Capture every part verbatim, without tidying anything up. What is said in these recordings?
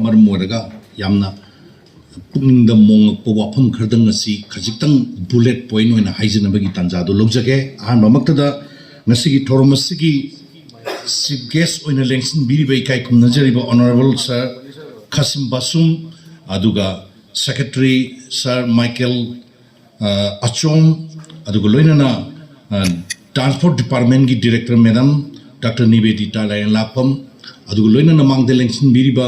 ꯃꯔꯝ ꯑꯣꯏꯔꯒ ꯌꯥꯝꯅ ꯄꯨꯛꯅꯤꯡꯗ ꯃꯣꯡꯉꯛꯄ ꯋꯥꯐꯝ ꯈꯔꯗꯪ ꯑꯁꯤ ꯈꯖꯤꯛꯇꯪ bullet point ꯑꯣꯏꯅ ꯍꯥꯏꯖꯅꯕꯒꯤ ꯇꯥꯟꯖꯥꯗꯨ ꯂꯧꯖꯒꯦ꯫ ꯑꯍꯥꯟꯕꯃꯛꯇꯗ, ꯉꯁꯤꯒꯤ ꯊꯧꯔꯝ ꯑꯁꯤꯒꯤ chief guest ꯑꯣꯏꯅ ꯂꯦꯡꯁꯤꯟꯕꯤꯔꯤꯕ ꯏꯀꯥꯏ ꯈꯨꯝꯅꯖꯔꯤꯕ Honourable Sir ꯈꯥꯁꯤꯝ ꯕꯥꯁꯨꯝ, ꯑꯗꯨꯒ Secretary Sir Michael ꯑ, ꯑꯆꯣꯝ, ꯑꯗꯨꯒ ꯂꯣꯏꯅꯅ, ꯑ, Transport Departmentꯀꯤ Director Madam Doctor ꯅꯤꯕꯦꯗꯤꯇꯥ ꯂꯥꯏꯔꯦꯟꯂꯥꯛꯄꯝ, ꯑꯗꯨꯒ ꯂꯣꯏꯅꯅ ꯃꯥꯡꯗ ꯂꯦꯡꯁꯤꯟꯕꯤꯔꯤꯕ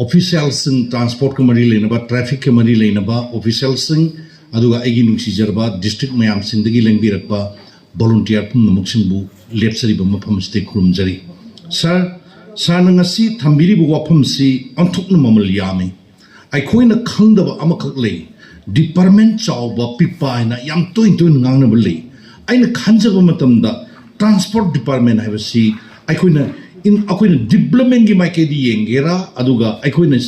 officialꯁꯤꯡ, transportꯀ ꯃꯔꯤ ꯂꯩꯅꯕ, trafficꯀ ꯃꯔꯤ ꯂꯩꯅꯕ officialꯁꯤꯡ, ꯑꯗꯨꯒ ꯑꯩꯒꯤ ꯅꯨꯡꯁꯤꯖꯔꯕ district ꯃꯌꯥꯝꯁꯤꯡꯗꯒꯤ ꯂꯦꯡꯕꯤꯔꯛꯄ volunteer ꯄꯨꯝꯅꯃꯛꯁꯤꯡꯕꯨ ꯂꯦꯞꯆꯔꯤꯕ ꯃꯐꯝ ꯑꯁꯤꯗ ꯈꯨꯔꯨꯝꯖꯔꯤ꯫ Sir, sirꯅ ꯉꯁꯤ ꯊꯝꯕꯤꯔꯤꯕ ꯋꯥꯐꯝꯁꯤ ꯑꯣꯟꯊꯣꯛꯅ ꯃꯃꯜ ꯌꯥꯝꯃꯤ꯫ ꯑꯩꯈꯣꯏꯅ ꯈꯪꯗꯕ ꯑꯃꯈꯛ ꯂꯩ꯫ Department ꯆꯥꯎꯕ ꯄꯤꯛꯄ ꯍꯥꯏꯅ ꯌꯥꯝ ꯇꯣꯏꯅ ꯇꯣꯏꯅ ꯉꯥꯡꯅꯕ ꯂꯩ꯫ ꯑꯩꯅ ꯈꯟꯖꯕ ꯃꯇꯝꯗ, Transport Department ꯍꯥꯏꯕꯁꯤ ꯑꯩꯈꯣꯏꯅ in-, ꯑꯩꯈꯣꯏꯅ developmentꯀꯤ ꯃꯥꯏꯀꯩꯗ ꯌꯦꯡꯒꯦꯔꯥ, ꯑꯗꯨꯒ ꯑꯩꯈꯣꯏꯅ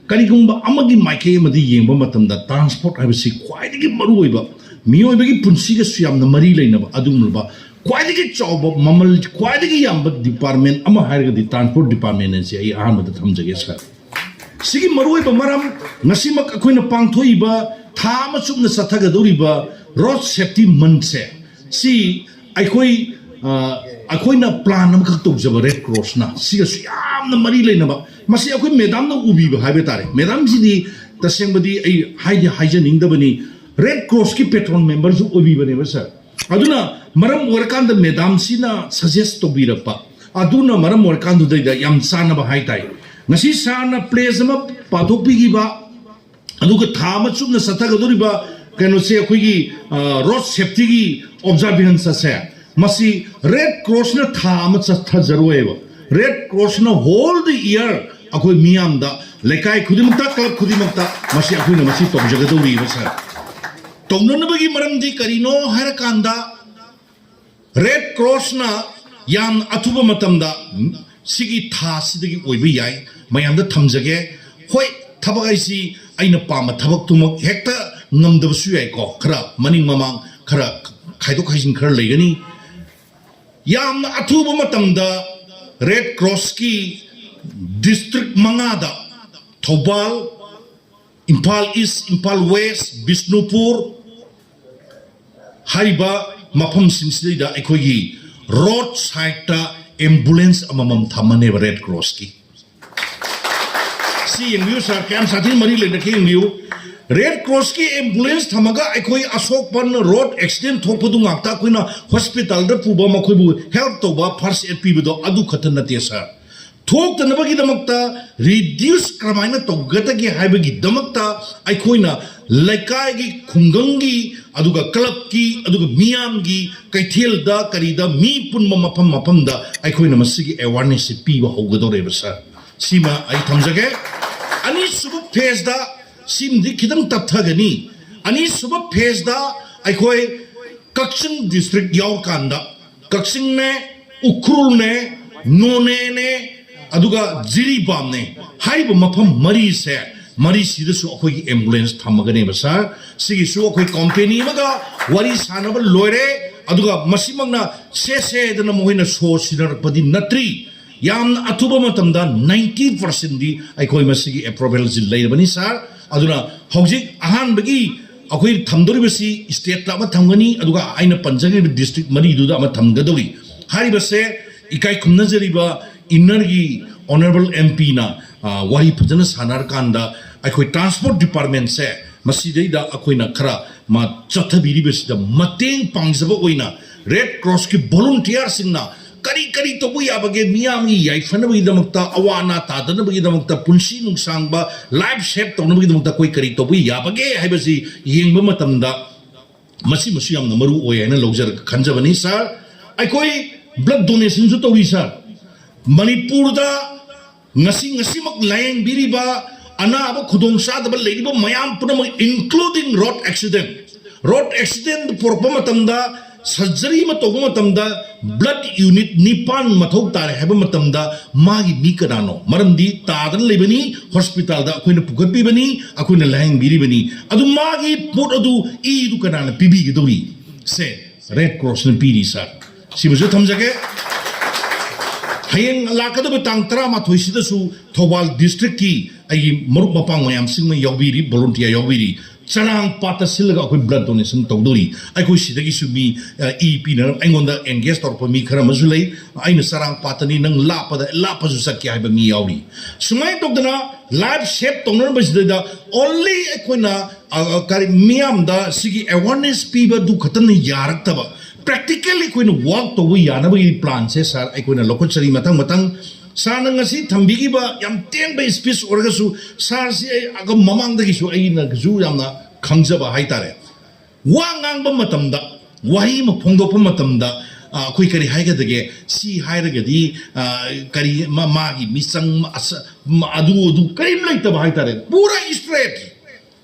ꯀꯔꯤꯒꯨꯝꯕ ꯑꯃꯒꯤ ꯃꯥꯏꯀꯩ ꯑꯃꯗ ꯌꯦꯡꯕ ꯃꯇꯝꯗ, transport ꯍꯥꯏꯕꯁꯤ ꯈ꯭ꯋꯥꯏꯗꯒꯤ ꯃꯔꯨꯑꯣꯏꯕ, ꯃꯤꯑꯣꯏꯕꯒꯤ ꯄꯨꯟꯁꯤꯒꯁꯨ ꯌꯥꯝꯅ ꯃꯔꯤ ꯂꯩꯅꯕ ꯑꯗꯨꯒꯨꯝꯂꯕ ꯈ꯭ꯋꯥꯏꯗꯒꯤ ꯆꯥꯎꯕ ꯃꯃꯜ, ꯈ꯭ꯋꯥꯏꯗꯒꯤ ꯌꯥꯝꯕ department ꯑꯃ ꯍꯥꯏꯔꯒꯗꯤ Transport Department ꯑꯁꯤ ꯑꯩ ꯑꯍꯥꯟꯕꯗ ꯊꯝꯖꯒꯦ, sir꯫ ꯁꯤꯒꯤ ꯃꯔꯨꯑꯣꯏꯕ ꯃꯔꯝ, ꯉꯁꯤꯃꯛ ꯑꯩꯈꯣꯏꯅ ꯄꯥꯡꯊꯣꯛꯏꯕ ꯊꯥ ꯑꯃ ꯆꯨꯞꯅ ꯆꯠꯊꯒꯗꯧꯔꯤꯕ Road Safety Monthꯁꯦ, ꯁꯤ ꯑꯩꯈꯣꯏ, ꯑ, ꯑꯩꯈꯣꯏꯅ plan ꯑꯃꯈꯛ ꯇꯧꯖꯕ, Red Crossꯅ, ꯁꯤꯒꯁꯨ ꯌꯥꯝꯅ ꯃꯔꯤ ꯂꯩꯅꯕ꯫ ꯃꯁꯤ ꯑꯩꯈꯣꯏ madamꯅ ꯎꯕꯤꯕ ꯍꯥꯏꯕ ꯇꯥꯔꯦ꯫ Madamꯁꯤꯗꯤ ꯇꯁꯦꯡꯕꯗꯤ ꯑꯩ ꯍꯥꯏꯗꯤ ꯍꯥꯏꯖꯅꯤꯡꯗꯕꯅꯤ, Red Crossꯀꯤ patron memberꯁꯨ ꯑꯣꯏꯕꯤꯕꯅꯦꯕ, sir꯫ ꯑꯗꯨꯅ ꯃꯔꯝ ꯑꯣꯏꯔꯀꯥꯟꯗ madamꯁꯤꯅ suggest ꯇꯧꯕꯤꯔꯛꯄ, ꯑꯗꯨꯅ ꯃꯔꯝ ꯑꯣꯏꯔꯀꯥꯟꯗꯨꯗꯩꯗ ꯌꯥꯝ ꯆꯥꯟꯅꯕ ꯍꯥꯏꯇꯥꯏ꯫ ꯉꯁꯤ sirꯅ pledge ꯑꯃ ꯄꯥꯊꯣꯛꯄꯤꯈꯤꯕ, ꯑꯗꯨꯒ ꯊꯥ ꯑꯃ ꯆꯨꯞꯅ ꯆꯠꯊꯒꯗꯧꯔꯤꯕ ꯀꯩꯅꯣꯁꯦ, ꯑꯩꯈꯣꯏꯒꯤ, ꯑ, Road Safetyꯒꯤ observance ꯑꯁꯦ, ꯃꯁꯤ Red Crossꯅ ꯊꯥ ꯑꯃ ꯆꯠꯊꯖꯔꯣꯏꯕ꯫ Red Crossꯅ whole the year ꯑꯩꯈꯣꯏ ꯃꯤꯌꯥꯝꯗ, ꯂꯩꯀꯥꯏ ꯈꯨꯗꯤꯡꯃꯛꯇ, club ꯈꯨꯗꯤꯡꯃꯛꯇ ꯃꯁꯤ ꯑꯩꯈꯣꯏꯅ ꯃꯁꯤ ꯇꯧꯖꯒꯗꯧꯔꯤꯕ, sir꯫ ꯇꯧꯅꯅꯕꯒꯤ ꯃꯔꯝꯗꯤ ꯀꯔꯤꯅꯣ ꯍꯥꯏꯔꯀꯥꯟꯗ, Red Crossꯅ ꯌꯥꯝ ꯑꯊꯨꯕ ꯃꯇꯝꯗ ꯁꯤꯒꯤ ꯊꯥꯁꯤꯗꯒꯤ ꯑꯣꯏꯕ ꯌꯥꯏ, ꯃꯌꯥꯝꯗ ꯊꯝꯖꯒꯦ꯫ ꯍꯣꯏ, ꯊꯕꯛ ꯍꯥꯏꯁꯤ ꯑꯩꯅ ꯄꯥꯝꯕ ꯊꯕꯛꯇꯨꯃꯛ ꯍꯦꯛꯇ ꯉꯝꯗꯕꯁꯨ ꯌꯥꯏꯀꯣ, ꯈꯔ ꯃꯅꯤꯡ ꯃꯃꯥꯡ, ꯈꯔ ꯈꯥꯏꯗꯣꯛ ꯈꯥꯏꯖꯤꯟ ꯈꯔ ꯂꯩꯒꯅꯤ꯫ ꯌꯥꯝꯅ ꯑꯊꯨꯕ ꯃꯇꯝꯗ Red Crossꯀꯤ district ꯃꯉꯥꯗ ꯊꯧꯕꯥꯜ, ꯏꯝꯐꯥꯜ ꯏꯁ, ꯏꯝꯐꯥꯜ ꯋꯦꯁ, ꯕꯤꯁꯅꯨꯄꯨꯔ ꯍꯥꯏꯔꯤꯕ ꯃꯐꯝꯁꯤꯡꯁꯤꯗꯩꯗ ꯑꯩꯈꯣꯏꯒꯤ ꯔꯣꯗ ꯁꯥꯏꯗꯇ ꯑꯦꯝꯕꯨꯂꯦꯟꯁ ꯑꯃꯃꯝ ꯊꯝꯃꯅꯦꯕ ꯔꯦꯗ ꯀ꯭ꯔꯣꯁꯀꯤ꯫ ꯁꯤ ꯌꯦꯡꯕꯤꯌꯨ ꯁꯥꯔ, ꯀꯌꯥꯝ ꯁꯥꯊꯤꯅ ꯃꯔꯤ ꯂꯩꯅꯒꯦ ꯌꯦꯡꯕꯤꯌꯨ꯫ ꯔꯦꯗ ꯀ꯭ꯔꯣꯁꯀꯤ ꯑꯦꯝꯕꯨꯂꯦꯟꯁ ꯊꯝꯃꯒ ꯑꯩꯈꯣꯏ ꯑꯁꯣꯛꯄꯟ ꯔꯣꯗ ꯑꯦꯛꯁꯤꯗꯦꯟ ꯊꯣꯛꯄꯗꯨ ꯉꯥꯛꯇ ꯑꯩꯈꯣꯏꯅ ꯍꯣꯁꯄꯤꯇꯥꯜꯗ ꯄꯨꯕ, ꯃꯈꯣꯏꯕꯨ ꯍꯦꯜꯞ ꯇꯧꯕ, ꯐꯥꯔꯁ ꯑꯦꯗ ꯄꯤꯕꯗꯣ ꯑꯗꯨ ꯈꯛꯇ ꯅꯠꯇꯦ ꯁꯥꯔ꯫ ꯊꯣꯛꯇꯅꯕꯒꯤꯗꯃꯛꯇ ꯔꯤꯗ꯭ꯌꯨꯁ ꯀꯔꯝꯍꯥꯏꯅ ꯇꯧꯒꯗꯒꯦ ꯍꯥꯏꯕꯒꯤꯗꯃꯛꯇ ꯑꯩꯈꯣꯏꯅ ꯂꯩꯀꯥꯏꯒꯤ, ꯈꯨꯡꯒꯪꯒꯤ, ꯑꯗꯨꯒ ꯀ꯭ꯂꯕꯀꯤ, ꯑꯗꯨꯒ ꯃꯤꯌꯥꯝꯒꯤ ꯀꯩꯊꯦꯜꯗ ꯀꯔꯤꯗ ꯃꯤ ꯄꯨꯟꯕ ꯃꯐꯝ ꯃꯐꯝꯗ ꯑꯩꯈꯣꯏꯅ ꯃꯁꯤꯒꯤ ꯑꯦꯋꯥꯔꯅꯦꯁꯁꯦ ꯄꯤꯕ ꯍꯧꯒꯗꯧꯔꯦꯕ ꯁꯥꯔ꯫ ꯁꯤꯃ ꯑꯩ ꯊꯝꯖꯒꯦ꯫ ꯑꯅꯤꯁꯨꯕ ꯐꯦꯁꯇ, ꯁꯤꯃꯗꯤ ꯈꯤꯇꯪ ꯇꯞꯊꯒꯅꯤ, ꯑꯅꯤꯁꯨꯕ ꯐꯦꯁꯇ ꯑꯩꯈꯣꯏ ꯀꯛꯆꯤꯡ ꯗꯤꯁꯇ꯭ꯔꯤꯛ ꯌꯥꯎꯔꯀꯥꯟꯗ ꯀꯛꯆꯤꯡꯅꯦ, ꯎꯈ꯭ꯔꯨꯜꯅꯦ, ꯅꯣꯅꯦꯅꯦ, ꯑꯗꯨꯒ ꯖꯤꯔꯤꯕꯥꯝꯅꯦ ꯍꯥꯏꯔꯤꯕ ꯃꯐꯝ ꯃꯔꯤꯁꯦ, ꯃꯔꯤꯁꯤꯗꯁꯨ ꯑꯩꯈꯣꯏꯒꯤ ꯑꯦꯝꯕꯨꯂꯦꯟꯁ ꯊꯝꯃꯒꯅꯦꯕ ꯁꯥꯔ꯫ ꯁꯤꯒꯤꯁꯨ ꯑꯩꯈꯣꯏ ꯀꯣꯝꯄꯦꯅꯤ ꯑꯃꯒ ꯋꯥꯔꯤ ꯁꯥꯟꯅꯕ ꯂꯣꯏꯔꯦ, ꯑꯗꯨꯒ ꯃꯁꯤꯃꯛꯅ ꯁꯦ ꯁꯦ ꯍꯥꯏꯗꯅ ꯃꯈꯣꯏꯅ ꯁꯣ ꯁꯤꯟꯅꯔꯛꯄꯗꯤ ꯅꯠꯇ꯭ꯔꯤ꯫ ꯌꯥꯝꯅ ꯑꯊꯨꯕ ꯃꯇꯝꯗ ꯅꯥꯏꯟꯇꯤ ꯄꯥꯔꯁꯦꯟꯗꯤ ꯑꯩꯈꯣꯏ ꯃꯁꯤꯒꯤ ꯑꯦꯄ꯭ꯔꯨꯚꯦꯜꯁꯤ ꯂꯩꯔꯕꯅꯤ ꯁꯥꯔ꯫ ꯑꯗꯨꯅ ꯍꯧꯖꯤꯛ ꯑꯍꯥꯟꯕꯒꯤ ꯑꯩꯈꯣꯏ ꯊꯝꯗꯧꯔꯤꯕꯁꯤ ꯁ꯭ꯇꯦꯠꯇ ꯑꯃ ꯊꯝꯒꯅꯤ, ꯑꯗꯨꯒ ꯑꯩꯅ ꯄꯟꯖꯈ꯭ꯔꯤꯕ ꯗꯤꯁꯇ꯭ꯔꯤꯛ ꯃꯔꯤꯗꯨꯗ ꯑꯃ ꯊꯝꯒꯗꯧꯔꯤ꯫ ꯍꯥꯏꯔꯤꯕꯁꯦ ꯏꯀꯥꯏ ꯈꯨꯝꯅꯖꯔꯤꯕ ꯏꯟꯅꯔꯒꯤ ꯑꯣꯅꯔꯦꯕꯜ ꯑꯦꯝ ꯄꯤꯅ ꯋꯥꯔꯤ ꯐꯖꯅ ꯁꯥꯟꯅꯔꯀꯥꯟꯗ ꯑꯩꯈꯣꯏ ꯇ꯭ꯔꯥꯟꯁꯄꯣꯔꯠ ꯗꯤꯄꯥꯔꯠꯃꯦꯟꯁꯦ ꯃꯁꯤꯗꯩꯗ ꯑꯩꯈꯣꯏꯅ ꯈꯔ ꯃꯥ ꯆꯠꯊꯕꯤꯔꯤꯕꯁꯤꯗ ꯃꯇꯦꯡ ꯄꯥꯡꯖꯕ ꯑꯣꯏꯅ ꯔꯦꯗ ꯀ꯭ꯔꯣꯁꯀꯤ ꯚꯣꯂꯨꯟꯇꯤꯌꯥꯔꯁꯤꯡꯅ ꯀꯔꯤ ꯀꯔꯤ ꯇꯧꯕ ꯌꯥꯕꯒꯦ, ꯃꯤꯌꯥꯝꯒꯤ ꯌꯥꯏꯐꯅꯕꯒꯤꯗꯃꯛꯇ, ꯑꯋꯥ ꯑꯅꯥ ꯇꯥꯗꯅꯕꯒꯤꯗꯃꯛꯇ, ꯄꯨꯟꯁꯤ ꯅꯨꯡꯁꯥꯡꯕ ꯂꯥꯏꯐ ꯁꯦꯚ ꯇꯧꯅꯕꯒꯤꯗꯃꯛꯇ ꯑꯩꯈꯣꯏ ꯀꯔꯤ ꯇꯧꯕ ꯌꯥꯕꯒꯦ ꯍꯥꯏꯕꯁꯤ ꯌꯦꯡꯕ ꯃꯇꯝꯗ ꯃꯁꯤꯃꯁꯨ ꯌꯥꯝꯅ ꯃꯔꯨ ꯑꯣꯏ ꯍꯥꯏꯅ ꯂꯧꯖꯔꯒ ꯈꯟꯖꯕꯅꯤ ꯁꯥꯔ꯫ ꯑꯩꯈꯣꯏ ꯕ꯭ꯂꯗ ꯗꯣꯅꯦꯁꯟꯁꯨ ꯇꯧꯔꯤ ꯁꯥꯔ꯫ ꯃꯅꯤꯄꯨꯔꯗ ꯉꯁꯤ, ꯉꯁꯤꯃꯛ ꯂꯥꯌꯦꯡꯕꯤꯔꯤꯕ ꯑꯅꯥꯕ ꯈꯨꯗꯣꯡ ꯆꯥꯗꯕ ꯂꯩꯔꯤꯕ ꯃꯌꯥꯝ ꯄꯨꯝꯅꯃꯛ, including road accident, road accident ꯄꯨꯔꯛꯄ ꯃꯇꯝꯗ, ꯁꯔꯖꯔꯤ ꯑꯃ ꯇꯧꯕ ꯃꯇꯝꯗ ꯕ꯭ꯂꯗ ꯌꯨꯅꯤꯠ ꯅꯤꯄꯥꯟ ꯃꯊꯧ ꯇꯥꯔꯦ ꯍꯥꯏꯕ ꯃꯇꯝꯗ ꯃꯥꯒꯤ ꯃꯤ ꯀꯅꯥꯅꯣ? ꯃꯔꯝꯗꯤ ꯇꯥꯗꯅ ꯂꯩꯕꯅꯤ, ꯍꯣꯁꯄꯤꯇꯥꯜꯗ ꯑꯩꯈꯣꯏꯅ ꯄꯨꯈꯠꯄꯤꯕꯅꯤ, ꯑꯩꯈꯣꯏꯅ ꯂꯥꯌꯦꯡꯕꯤꯔꯤꯕꯅꯤ꯫ ꯑꯗꯨ ꯃꯥꯒꯤ ꯄꯣꯠ ꯑꯗꯨ, ꯏꯗꯨ ꯀꯅꯥꯅ ꯄꯤꯕꯤꯒꯗꯧꯔꯤ? ꯁꯦ ꯔꯦꯗ ꯀ꯭ꯔꯣꯁꯅ ꯄꯤꯔꯤ ꯁꯥꯔ꯫ ꯁꯤꯃꯁꯨ ꯊꯝꯖꯒꯦ꯫ ꯍꯌꯦꯡ ꯂꯥꯛꯀꯗꯕ ꯇꯥꯡ ꯇꯔꯥꯃꯥꯊꯣꯏꯁꯤꯗꯁꯨ ꯊꯧꯕꯥꯜ ꯗꯤꯁꯇ꯭ꯔꯤꯛꯀꯤ ꯑꯩꯒꯤ ꯃꯔꯨꯞ ꯃꯄꯥꯡ ꯃꯌꯥꯝꯁꯤꯡꯅ ꯌꯥꯎꯕꯤꯔꯤ, ꯚꯣꯂꯨꯟꯇꯤꯌꯥ ꯌꯥꯎꯕꯤꯔꯤ, ꯆꯔꯥꯡ ꯄꯥꯠꯇ ꯁꯤꯜꯂꯒ ꯑꯩꯈꯣꯏ ꯕ꯭ꯂꯗ ꯗꯣꯅꯦꯁꯟ ꯇꯧꯗꯣꯔꯤ꯫ ꯑꯩꯈꯣꯏ ꯁꯤꯗꯒꯤꯁꯨ ꯃꯤ, ꯑ, ꯏ ꯄꯤꯅꯅꯕ ꯑꯩꯉꯣꯟꯗ ꯑꯦꯡꯒꯦꯖ ꯇꯧꯔꯛꯄ ꯃꯤ ꯈꯔ ꯑꯃꯁꯨ ꯂꯩ꯫ "ꯑꯩꯅ ꯆꯔꯥꯡ ꯄꯥꯠꯇꯅꯤ, ꯅꯪ ꯂꯥꯞꯄꯗ, ꯂꯥꯞꯄꯁꯨ ꯆꯠꯀꯦ" ꯍꯥꯏꯕ ꯃꯤ ꯌꯥꯎꯔꯤ꯫ ꯁꯨꯃꯥꯏꯅ ꯇꯧꯗꯅ ꯂꯥꯏꯐ ꯁꯦꯚ ꯇꯧꯅꯅꯕꯁꯤꯗꯩꯗ only ꯑꯩꯈꯣꯏꯅ, ꯑ, ꯀꯔꯤ, ꯃꯤꯌꯥꯝꯗ ꯁꯤꯒꯤ ꯑꯦꯋꯥꯔꯅꯦꯁ ꯄꯤꯕ ꯑꯗꯨ ꯈꯛꯇꯅ ꯌꯥꯔꯛꯇꯕ, ꯄ꯭ꯔꯦꯛꯇꯤꯀꯦꯜ ꯑꯩꯈꯣꯏꯅ ꯋꯥꯔꯛ ꯇꯧꯕ ꯌꯥꯅꯕꯒꯤ ꯄ꯭ꯂꯥꯟꯁꯦ ꯁꯥꯔ ꯑꯩꯈꯣꯏꯅ ꯂꯧꯈꯠꯆꯔꯤ꯫ ꯃꯊꯪ ꯃꯊꯪ ꯁꯥꯔꯅ ꯉꯁꯤ ꯊꯝꯕꯤꯈꯤꯕ ꯌꯥꯝ ꯇꯦꯟꯕ ꯁ꯭ꯄꯤꯆ ꯑꯣꯏꯔꯒꯁꯨ, ꯁꯥꯔꯁꯤ ꯑꯩ ꯑꯒ-, ꯃꯃꯥꯡꯗꯒꯤꯁꯨ ꯑꯩꯅꯁꯨ ꯌꯥꯝꯅ ꯈꯪꯖꯕ ꯍꯥꯏꯇꯥꯔꯦ꯫ ꯋꯥ ꯉꯥꯡꯕ ꯃꯇꯝꯗ, ꯋꯥꯍꯩ ꯑꯃ ꯐꯣꯡꯗꯣꯛꯄ ꯃꯇꯝꯗ, ꯑ, ꯑꯩꯈꯣꯏ ꯀꯔꯤ ꯍꯥꯏꯒꯗꯒꯦ? ꯁꯤ ꯍꯥꯏꯔꯒꯗꯤ, ꯑ, ꯀꯔꯤ ꯃꯥ-, ꯃꯥꯒꯤ ꯃꯤꯆꯪ, ꯑꯁ-, ꯃ-, ꯑꯗꯨ, ꯑꯗꯨ ꯀꯔꯤꯝ ꯂꯩꯇꯕ ꯍꯥꯏꯇꯥꯔꯦ꯫ ꯄꯨꯔꯥ ꯁ꯭ꯇ꯭ꯔꯦꯠ꯫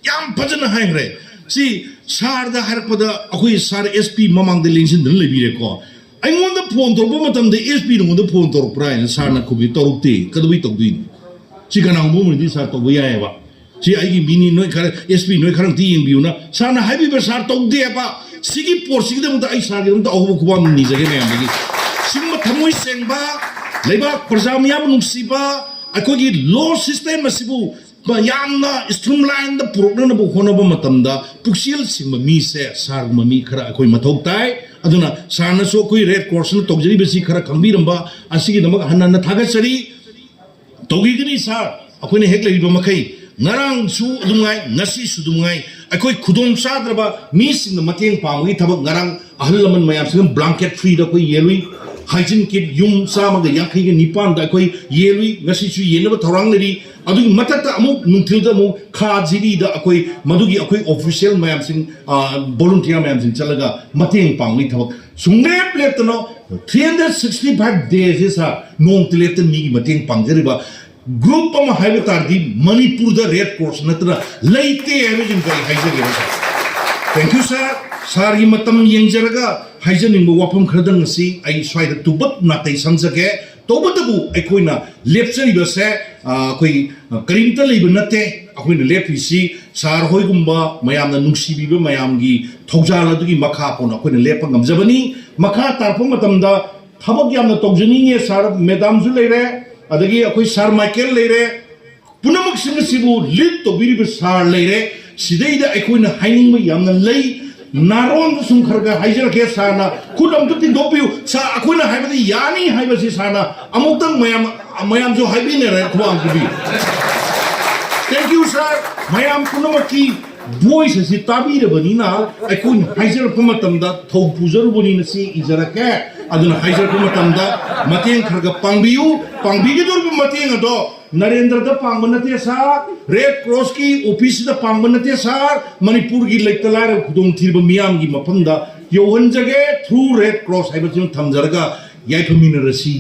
ꯌꯥꯝ ꯐꯖꯅ ꯍꯥꯏꯈ꯭ꯔꯦ꯫ ꯁꯤ ꯁꯥꯔꯗ ꯍꯥꯏꯔꯛꯄꯗ ꯑꯩꯈꯣꯏ ꯁꯥꯔ ꯑꯦꯁ ꯄꯤ ꯃꯃꯥꯡꯗ ꯂꯦꯡꯁꯤꯟꯗꯨꯅ ꯂꯩꯕꯤꯔꯦꯀꯣ꯫ ꯑꯩꯉꯣꯟꯗ ꯐꯣꯟ ꯇꯧꯔꯛꯄ ꯃꯇꯝꯗ ꯑꯦꯁ ꯄꯤ ꯅꯉꯣꯟꯗ ꯐꯣꯟ ꯇꯧꯔꯛꯄ꯭ꯔꯥ ꯍꯥꯏꯅ ꯁꯥꯔꯅ ꯈꯨꯝꯃꯤ, "ꯇꯧꯔꯛꯇꯦ, ꯀꯩꯗꯧꯕꯩ ꯇꯧꯗꯣꯏꯅꯣ?" ꯁꯤ ꯀꯅꯥꯒꯨꯝꯕ ꯑꯃꯅꯗꯤ ꯁꯥꯔ ꯇꯧꯕ ꯌꯥꯏꯑꯕ꯫ "ꯁꯤ ꯑꯩꯒꯤ ꯃꯤꯅꯤ, ꯅꯣꯏ ꯈꯔ, ꯑꯦꯁ ꯄꯤ ꯅꯣꯏ ꯈꯔ ꯑꯝꯇ ꯌꯦꯡꯕꯤꯌꯨꯅ" ꯁꯥꯔꯅ ꯍꯥꯏꯕꯤꯕ ꯁꯥꯔ ꯇꯧꯗꯦꯕ꯫ ꯁꯤꯒꯤ ꯄꯣꯠꯁꯤꯒꯤꯗꯃꯛꯇ ꯑꯩ ꯁꯥꯔꯒꯤꯗꯃꯛꯇ ꯑꯍꯧꯕ ꯈꯨꯕꯥꯛ ꯅꯤꯖꯒꯦ ꯃꯌꯥꯝꯗꯒꯤ꯫ ꯁꯤꯒꯨꯝꯕ ꯊꯃꯣꯏ ꯁꯦꯡꯕ, ꯂꯩꯕꯥꯛ ꯄ꯭ꯔꯖꯥ ꯃꯤꯌꯥꯝꯕꯨ ꯅꯨꯡꯁꯤꯕ, ꯑꯩꯈꯣꯏꯒꯤ ꯂꯣ ꯁꯤꯁꯇꯦꯝ ꯑꯁꯤꯕꯨ ꯌꯥꯝꯅ ꯁ꯭ꯇ꯭ꯔꯤꯝꯂꯥꯏꯟꯗ ꯄꯨꯔꯛꯅꯅꯕ ꯍꯣꯠꯅꯕ ꯃꯇꯝꯗ ꯄꯨꯛꯆꯦꯜ ꯁꯦꯡꯕ ꯃꯤꯁꯦ ꯁꯥꯔꯒꯨꯝꯕ ꯃꯤ ꯈꯔ ꯑꯩꯈꯣꯏ ꯃꯊꯧ ꯇꯥꯏ꯫ ꯑꯗꯨꯅ ꯁꯥꯔꯅꯁꯨ ꯑꯩꯈꯣꯏ ꯔꯦꯗ ꯀ꯭ꯔꯣꯁꯅ ꯇꯧꯖꯔꯤꯕꯁꯤ ꯈꯔ ꯈꯪꯕꯤꯔꯝꯕ ꯑꯁꯤꯒꯤꯗꯃꯛ ꯍꯟꯅ ꯍꯟꯅ ꯊꯥꯒꯠꯆꯔꯤ꯫ ꯇꯧꯈꯤꯒꯅꯤ ꯁꯥꯔ, ꯑꯩꯈꯣꯏꯅ ꯍꯦꯛ ꯂꯩꯔꯤꯕ ꯃꯈꯩ꯫ ꯉꯔꯥꯡꯁꯨ ꯑꯗꯨꯝꯉꯥꯏ, ꯉꯁꯤꯁꯨ ꯑꯗꯨꯝꯉꯥꯏ, ꯑꯩꯈꯣꯏ ꯈꯨꯗꯣꯡ ꯆꯥꯗ꯭ꯔꯕ ꯃꯤꯁꯤꯡꯅ ꯃꯇꯦꯡ ꯄꯥꯡꯕꯒꯤ ꯊꯕꯛ ꯉꯔꯥꯡ ꯑꯍꯜ ꯂꯃꯟ ꯃꯌꯥꯝꯁꯤꯅ ꯕ꯭ꯂꯥꯡꯀꯦꯠ ꯐ꯭ꯔꯤꯗ ꯑꯩꯈꯣꯏ ꯌꯦꯜꯂꯨꯏ, ꯍꯥꯏꯖꯤꯟ ꯀꯤꯠ ꯌꯨꯝ ꯆꯥꯝꯃꯒ ꯌꯥꯡꯈꯩꯒ ꯅꯤꯄꯥꯟꯗ ꯑꯩꯈꯣꯏ ꯌꯦꯜꯂꯨꯏ, ꯉꯁꯤꯁꯨ ꯌꯦꯟꯅꯕ ꯊꯧꯔꯥꯡ ꯂꯩꯔꯤ꯫ ꯑꯗꯨꯒꯤ ꯃꯊꯛꯇ ꯑꯃꯨꯛ ꯅꯨꯡꯊꯤꯜꯗ ꯑꯃꯨꯛ ꯈꯥ ꯖꯤꯔꯤꯗ ꯑꯩꯈꯣꯏ ꯃꯗꯨꯒꯤ ꯑꯩꯈꯣꯏ ꯑꯣꯐꯤꯁꯤꯌꯦꯜ ꯃꯌꯥꯝꯁꯤꯡ, ꯚꯣꯂꯨꯟꯇꯤꯌꯥꯔ ꯃꯌꯥꯝꯁꯤꯡ ꯆꯠꯂꯒ ꯃꯇꯦꯡ ꯄꯥꯡꯕꯒꯤ ꯊꯕꯛ ꯁꯨꯡꯂꯦꯞ ꯂꯦꯞꯇꯅ three hundred sixty five days ꯁꯦ ꯁꯥꯔ ꯅꯣꯡꯇ ꯂꯦꯞꯇꯅ ꯃꯤꯒꯤ ꯃꯇꯦꯡ ꯄꯥꯡꯖꯔꯤꯕ ꯒ꯭ꯔꯨꯞ ꯑꯃ ꯍꯥꯏꯕ ꯇꯥꯔꯗꯤ ꯃꯅꯤꯄꯨꯔꯗ ꯔꯦꯗ ꯀ꯭ꯔꯣꯁ ꯅꯠꯇꯅ ꯂꯩꯇꯦ ꯍꯥꯏꯕꯁꯤꯃ ꯑꯩ ꯍꯥꯏꯖꯒꯦ ꯁꯥꯔ꯫ Thank you ꯁꯥꯔ꯫ ꯁꯥꯔꯒꯤ ꯃꯇꯝ ꯌꯦꯡꯖꯔꯒ ꯍꯥꯏꯖꯅꯤꯡꯕ ꯋꯥꯐꯝ ꯈꯔꯗꯪ ꯑꯁꯤ ꯑꯩ ꯁ꯭ꯋꯥꯏꯗ ꯇꯨꯕꯠ ꯅꯥꯇꯩ ꯁꯪꯖꯒꯦ꯫ ꯇꯧꯕꯇꯕꯨ ꯑꯩꯈꯣꯏꯅ ꯂꯦꯞꯆꯔꯤꯕꯁꯦ, ꯑ, ꯑꯩꯈꯣꯏ, ꯑ, ꯀꯔꯤꯝꯇ ꯂꯩꯕ ꯅꯠꯇꯦ꯫ ꯑꯩꯈꯣꯏꯅ ꯂꯦꯞꯄꯤꯁꯤ ꯁꯥꯔ ꯍꯣꯏꯒꯨꯝꯕ ꯃꯌꯥꯝꯅ ꯅꯨꯡꯁꯤꯕꯤꯕ ꯃꯌꯥꯝꯒꯤ ꯊꯧꯖꯥꯜ ꯑꯗꯨꯒꯤ ꯃꯈꯥ ꯄꯣꯟꯅ ꯑꯩꯈꯣꯏꯅ ꯂꯦꯞꯄ ꯉꯝꯖꯕꯅꯤ꯫ ꯃꯈꯥ ꯇꯥꯔꯛꯄ ꯃꯇꯝꯗ ꯊꯕꯛ ꯌꯥꯝꯅ ꯇꯧꯖꯅꯤꯡꯉꯦ꯫ ꯁꯥꯔ ꯃꯦꯗꯥꯝꯁꯨ ꯂꯩꯔꯦ, ꯑꯗꯒꯤ ꯑꯩꯈꯣꯏ ꯁꯥꯔ ꯃꯥꯏꯀꯦꯜ ꯂꯩꯔꯦ, ꯄꯨꯝꯅꯃꯛꯁꯤꯡ ꯑꯁꯤꯕꯨ ꯂꯤꯗ ꯇꯧꯕꯤꯔꯤꯕ ꯁꯥꯔ ꯂꯩꯔꯦ꯫ ꯁꯤꯗꯩꯗ ꯑꯩꯈꯣꯏꯅ ꯍꯥꯏꯅꯤꯡꯕ ꯌꯥꯝꯅ ꯂꯩ꯫ ꯅꯥꯔꯣꯟꯗ ꯁꯨꯝ ꯈꯔ ꯈꯔ ꯍꯥꯏꯖꯔꯛꯀꯦ, ꯁꯥꯔꯅ ꯈꯨꯠ ꯑꯝꯇ ꯇꯤꯡꯊꯣꯛꯄꯤꯌꯨ꯫ ꯁꯥꯔ, ꯑꯩꯈꯣꯏꯅ ꯍꯥꯏꯕꯗꯤ ꯌꯥꯅꯤ ꯍꯥꯏꯕꯁꯤ ꯁꯥꯔꯅ ꯑꯃꯨꯛꯇꯪ ꯃꯌꯥꯝ, ꯃꯌꯥꯝꯁꯨ ꯍꯥꯏꯕꯤꯅꯔꯦ, ꯈꯨꯕꯥꯛ ꯑꯃ ꯄꯤꯕꯤꯌꯨ꯫ Thank you, ꯁꯥꯔ꯫ ꯃꯌꯥꯝ ꯄꯨꯝꯅꯃꯛꯀꯤ ꯚꯣꯏꯁ ꯑꯁꯤ ꯇꯥꯕꯤꯔꯕꯅꯤꯅ, ꯑꯩꯈꯣꯏꯅ ꯍꯥꯏꯖꯔꯛꯄ ꯃꯇꯝꯗ ꯊꯧ ꯄꯨꯖꯔꯨꯕꯅꯤꯅ ꯁꯤ ꯏꯖꯔꯛꯀꯦ꯫ ꯑꯗꯨꯅ ꯍꯥꯏꯖꯔꯛꯄ ꯃꯇꯝꯗ ꯃꯇꯦꯡ ꯈꯔ ꯈꯔ ꯄꯥꯡꯕꯤꯌꯨ꯫ ꯄꯥꯡꯕꯤꯒꯗꯧꯔꯤꯕ ꯃꯇꯦꯡ ꯑꯗꯣ ꯅꯔꯦꯟꯗ꯭ꯔꯗ ꯄꯥꯡꯕ ꯅꯠꯇꯦ ꯁꯥꯔ, ꯔꯦꯗ ꯀ꯭ꯔꯣꯁꯀꯤ ꯑꯣꯐꯤꯁꯁꯤꯗ ꯄꯥꯡꯕ ꯅꯠꯇꯦ ꯁꯥꯔ, ꯃꯅꯤꯄꯨꯔꯒꯤ ꯂꯩꯇ ꯂꯥꯏꯔꯕ ꯈꯨꯗꯣꯡꯊꯤꯔꯕ ꯃꯤꯌꯥꯝꯒꯤ ꯃꯐꯝꯗ ꯌꯧꯍꯟꯖꯒꯦ through ꯔꯦꯗ ꯀ꯭ꯔꯣꯁ ꯍꯥꯏꯕꯁꯤꯃ ꯊꯝꯖꯔꯒ ꯌꯥꯏꯐꯃꯤꯟꯅꯔꯁꯤ꯫